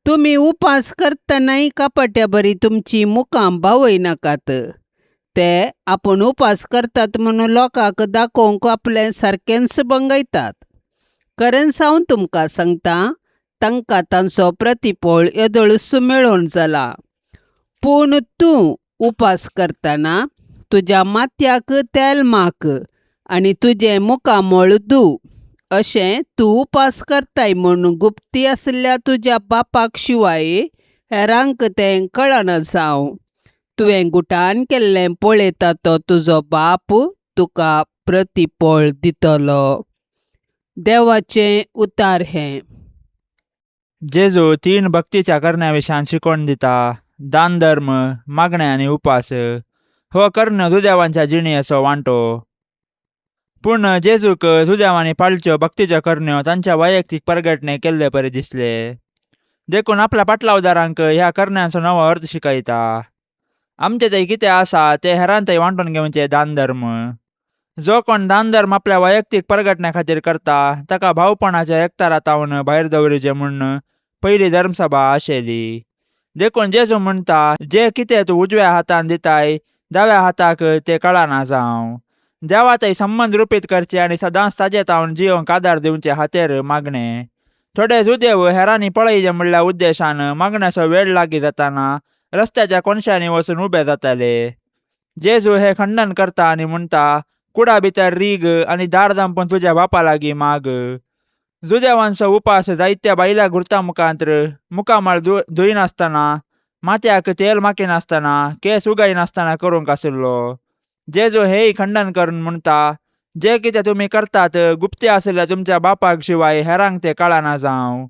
तुमी उपास करतनाय कपाट्या बरी तुमचीं मुखां बावयनाकात. ते आपूण उपास करतात म्हणून लोकांक दाखोवंक आपलें सारकेंच भंगयतात. खरेंच हांव तुमकां सांगता, तांकां तांचो प्रतिपळ येदोळसो मेळोवन जाला. पूण तूं उपास करतना तुज्या माथ्याक तेल माख आनी तुजें मुखामळ धूव. अशें तूं उपास करताय म्हूण गुप्ती आशिल्ल्या तुज्या बापाक शिवाय हेरांक तें कळना जावं. तुवें गुटान केल्लें पळयता तो तुजो बाप तुका प्रतिपळ दितलो. देवाचें उतार हें. जेजू तीन भक्तीच्या करण्या विशयान शिकवण दिता: दान धर्म, मागणें आनी उपास. हो कर्ण जुदेवांच्या जिणेचो वांटो. पूण जेजूक जुदेवांनी पाळच्यो भक्तीच्यो करण्यो तांच्या वैयक्तीक परगटणे केल्ले परी दिसले, देखून आपल्या पाटलावदारांक ह्या करण्यांचो नवो अर्थ शिकयता. आमचे थंय कितें आसा तें हेरां थंय वांटून घेवचें दान धर्म. जो कोण दान धर्म आपल्या वैयक्तीक परगटण्या खातीर करता ताका भावपणाच्या एकतारा तावन भायर दवरिचें म्हूण पयली धर्मसभा आशेली. देखून जेजू म्हणटा, जें कितें तूं उजव्या हातान दिताय दाव्या हाताक तें कळना जावं. देवा थंय संबंद रुपीत करचे आनी सदांच ताजे तावन जियोंक आदार दिवचे हातेर मागणें. थोडे जुदेव हेरांनी पळयचे म्हणल्या उद्देशान मागण्याचो वेळ लागीं जाताना रस्त्याच्या कोनशांनी वचून उबे जाताले. जेजू हे खंडन करता आनी म्हणटा, कुडा भितर रीग आनी दार धांपून तुज्या बापा लागीं माग. जुदेवांचो उपास जायत्या बायल्या गुर्ता मुखांत्र मुखामळ धुयनासतना, माथ्याक तेल माखिनासतना, केंस उगयनासतना करूंक आशिल्लो. जेजू हेय खंडन करून म्हणटा, जें कितें तुमी करतात गुप्ती आशिल्ल्या तुमच्या बापाक शिवाय हेरांक तें कळना जावं.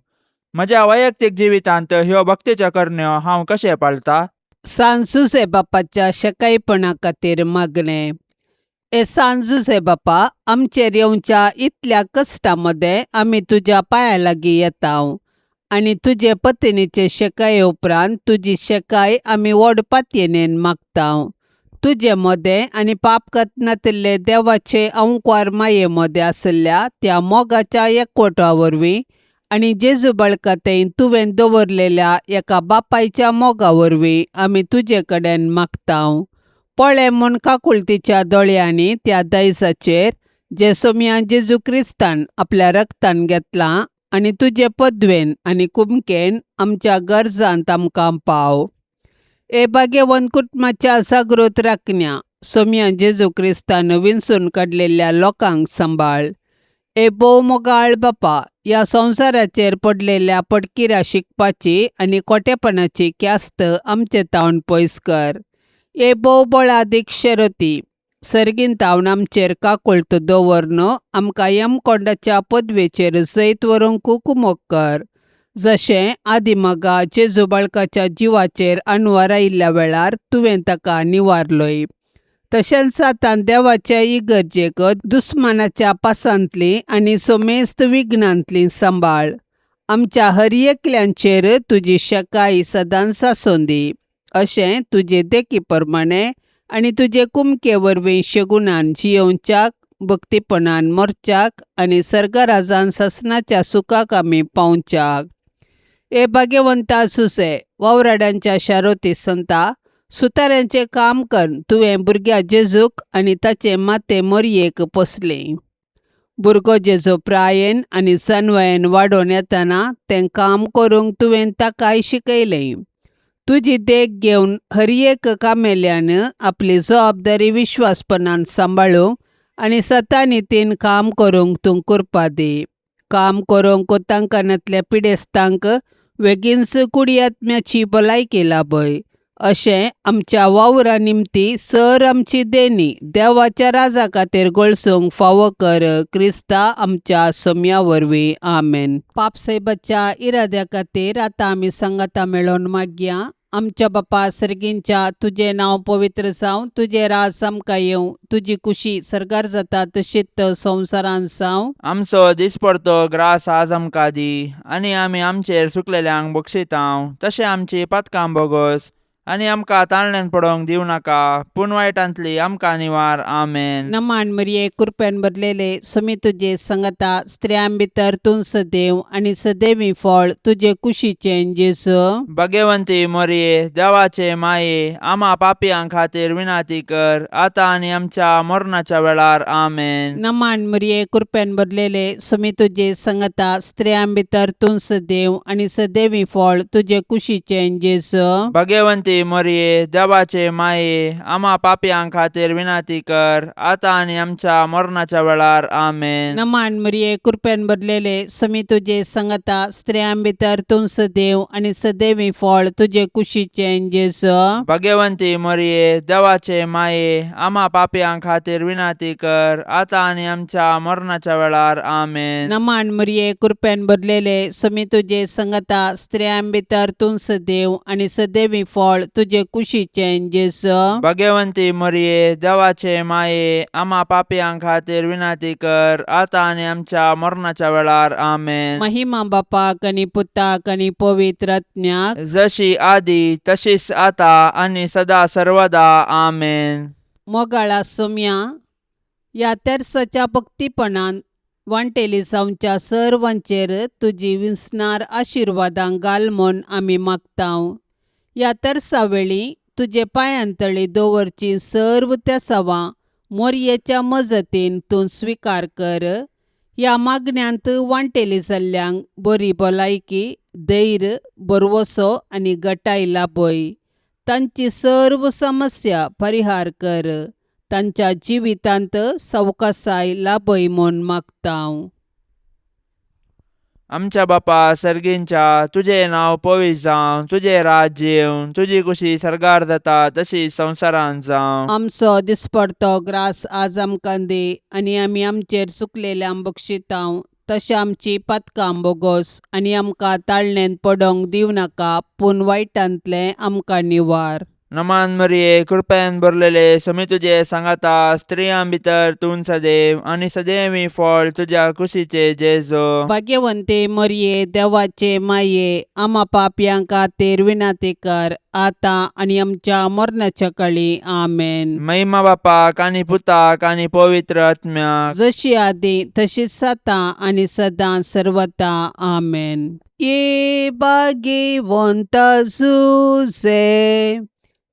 म्हज्या वैयक्तीक जिवितांत ह्यो भक्तीच्यो करण्यो हांव कशें पाळटा? सान जुझे बापाच्या शेकायपणा खातीर मागणें. ए सान जुझे बापा, आमचेर येवच्या इतल्या कश्टां मदें आमी तुज्या पांया लागीं येता आनी तुजे पत्नीचे शेकाये उपरांत तुजी शेकाय आमी व्हड पातयेनेन मागता. तुजे मदें आनी पाप नातिल्ले देवाचे अंकवार माये मदें आशिल्ल्या त्या मोगाच्या एकवटा वरवीं आनी जेजू बाळकातें तुवें दवरलेल्या एका बापायच्या मोगा वरवीं आमी तुजे कडेन मागता. पळय म्हूण काकुळतीच्या दोळ्यांनी त्या दायजाचेर जें सोमया जेजू क्रिस्तान आपल्या रक्तान घेतलां आनी तुजे पदवेन आनी कुमकेन आमच्या गरजांत आमकां पाव. ए भाग्यवंत कुटुंबाच्या जागृत राखण्या, सोमया जेजू क्रिस्तान विंचून काडलेल्या लोकांक सांबाळ. ए भोव मोगाळ बापा, ह्या संवसाराचेर पडलेल्या पडकिऱ्या शिकपाची आनी खोटेपणाची ख्यास्त आमचे तावन पयस कर. ए भोव बळादीक शरती, सर्गीन तावन आमचेर काकुळट दवरन आमकां यमकोंडाच्या पदवेचेर जैत व्हरूंक कुमोक कर. जशें आदिमगा जेजू बाळकाच्या जिवाचेर अनवार आयिल्ल्या वेळार तुवें ताका निवारलोय, तशेंच आतां देवाच्या इगर्जेक दुस्मानाच्या पासांतली आनी सोमेस्त विघ्नांतली सांबाळ. आमच्या हर एकल्यांचेर तुजी शकाय सदांच आसूं दी. अशें तुजे देखी प्रमाणें आनी तुजे कुमके वरवीं शगुनान जियोवच्याक, भक्तीपणान मरच्याक आनी सर्गराजान सासणाच्या सुखाक आमी पावच्याक. हे भाग्यवंता सुसे, वावराड्यांच्या शारोती संता, सुताऱ्यांचें काम करून तुवें भुरग्या जेजूक आनी ताचे माते मोरयेक पोसलें. भुरगो जेजू प्रायेन आनी सनवयेन वाडोवन येतना तें काम करूंक तुवें ताकाय शिकयलें. तुजी देख घेवन हर एक कामेल्यान आपली जबाबदारी विश्वासपणान सांबाळूंक आनी सतानितीन काम करूंक तूं कृपा दी. काम करूंक तांकां पिडेस्तांक वेगींच कुडी आत्म्याची भलायकी लाभय. अशें आमच्या वावरा निमती सर आमची देणी देवाच्या राजा खातीर गळसूंक फावो कर क्रिस्ता आमच्या सोम्या वरवीं. आमेन. पापसाहेबाच्या इराद्या खातीर आतां आमी सांगाता मेळोवन मागया. आमच्या बापा सर्गींच्या, तुजें नांव पवित्र जावं, तुजें राज आमकां येवं, तुजी कुशी सर्गार जाता तशीच संवसारांत जावं. आमचो दिसपडतो ग्रास आज आमकां दी आनी आमी आमचेर सुकलेल्यांक बक्षितांव तशें आमची पातकां बोगोस आनी आमकां ताळण्यान पडोवंक दिवं नाका पूण वायटांतली आमकां निवार. आमेन. नमान मरिये, कृपेन भरलेले, सुमी तुजे संगता, स्त्रियां भितर तूं सदैव आनी सदैवी फळ तुजे कुशीचें जेजू. भगवंती मोरये, देवाचे माये, आमा पापयां खातीर विनंती कर आतां आनी आमच्या मरणाच्या वेळार. आमेन. नमान मरिये, कृपेन भरलेले, सुमी तुजे संगता, स्त्रियां भितर तूं सदैव आनी सदैवी फळ तुजे कुशीचें जेजू. भगवंती मोरये, देवाचे माये, आमा पापयां खातीर विनंती कर आतां आनी आमच्या मरणाच्या वेळार. आमेन. नमान मरिये, कृपेन भरलेले, सुमी तुजे संगता, स्त्रियां भितर तूं सदैव आनी सदैवी फळ तुजे कुशीचें जेजू. भगवंती मोरये, देवाचे माये, आमा पापयां खातीर विनंती कर आतां आनी आमच्या मरणाच्या वेळार. आमेन. नमान मरिये, कृपेन भरलेले, सुमी तुजे संगता, स्त्रियां भितर तूं सदैव आनी सदैवी फळ तुजे कुशीचें जेजू. भगवंती मोरये, देवाचे माये, आमा पापयां खातीर विनंती कर आतां आनी आमच्या मरणाच्या वेळार. आमेन. महिमा बापाक आनी पुताक आनी पवित्र आत्म्याक, जशी आदी तशीच आता आनी सदा सर्वदा. आमेन. मोगाळा सोम्या, ह्या तेर्साच्या भक्तीपणान वांटेली जावच्या सर्वांचेर तुजी विसणार आशिर्वादां घाल म्हूण आमी मागतांव. ह्या तेर्सा वेळी तुजे पांयांतळी दवरची सर्व तेसावां मोरयेच्या मजतीन तूं स्विकार कर. ह्या मागण्यांत वांटेली जाल्ल्यांक बरी भलायकी, धैर्य, भरवसो आनी गटाय लाभय. तांची सर्व समस्या परिहार कर. तांच्या जिवितांत सवकासाय लाभय म्हूण मागतांव. आमच्या बापा सर्गींच्या, तुजें नांव पवित्र जावं, तुजें राज्य येवं, तुजी कुशी सर्गार जाता तशी संवसारांत जावं. आमचो दिसपडतो ग्रास आज आमकां दी आनी आमी आमचेर चुकलेल्यांक बक्षितांव तशें आमची पातकां बोगोस आनी आमकां ताळणेंत पडोंक दिवं नाका पूण वायटांतलें आमकां निवार. नमान मरिये, कृपेन भरलेले, समी तुजे सांगाता, स्त्रियां भितर तूं सदैव आनी सदैवी फळ तुज्या कुशीचे जेजो. भाग्यवंते मरिये, देवाचे माये, आमा पापयां खातीर विनंती कर आतां आनी आमच्या मरणाच्या कळी. आमेन. महिमा बापाक आनी पुताक आनी पवित्र आत्म्याक, जशी आदी तशीच आतां आनी सदां सर्वता. आमेन. ये भाग्यवंत जुजे,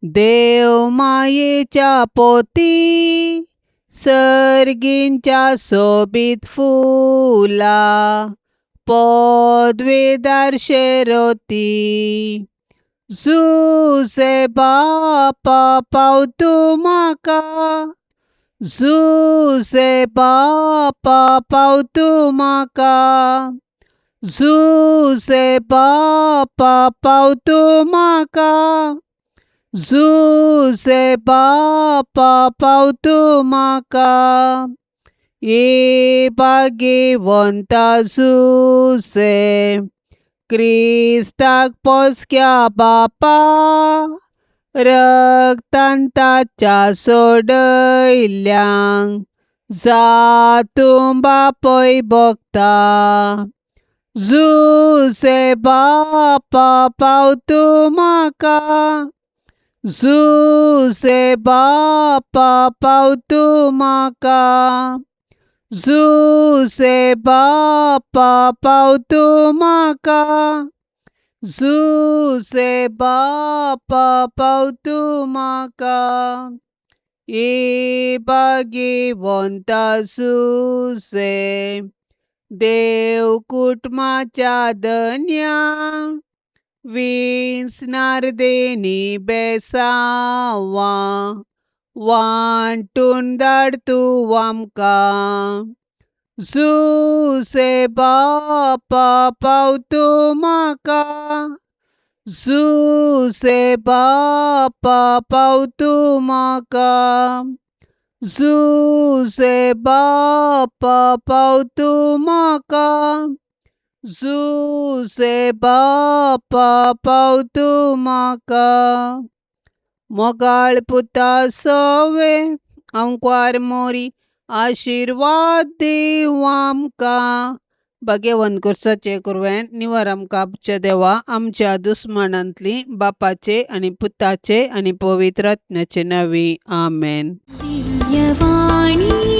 देव मायेच्या पोती, सर्गींच्या सोबीत फुला पदवेदार शेरोती. जुजे बापा पाव तूं म्हाका, जुजे बापा पाव तूं म्हाका, जुजे बापा पाव तूं म्हाका, जुजे बापा पाव तूं म्हाका. ये भाग्यवंता जुजे, क्रिस्ताक पोसक्या बापा, रक्तान ताच्या सोडयल्ल्यांक जातूं बापय भोगता. जुजे बापा पाव तूं म्हाका, जुजे बापा पाव तूं म्हाका, जुजे बापा पाव तूं म्हाका, जुसे बापा पाव तूं म्हाका ए भाग्यवंता सुसे देव कुटुंबाच्या धन्या विंचणार देणी बेसांवां वांटून धाड तूं आमकां जुसे बापा पाव तूं म्हाका जुसे बापा पाव तूं म्हाका जुसे बापा पाव तूं म्हाका जुसे बापा पाव तूं म्हाका मोगाळ पुता सोवे आंकवार मोरी आशिर्वाद दीवं आमकां भाग्यवंत कुर्साचे कुरवें निवर आमकां आमच्या देवा आमच्या दुस्मानांतली बापाचे आनी पुताचे आनी पवित्र आत्म्याचे नांवी आमेन. दिव्यवाणी.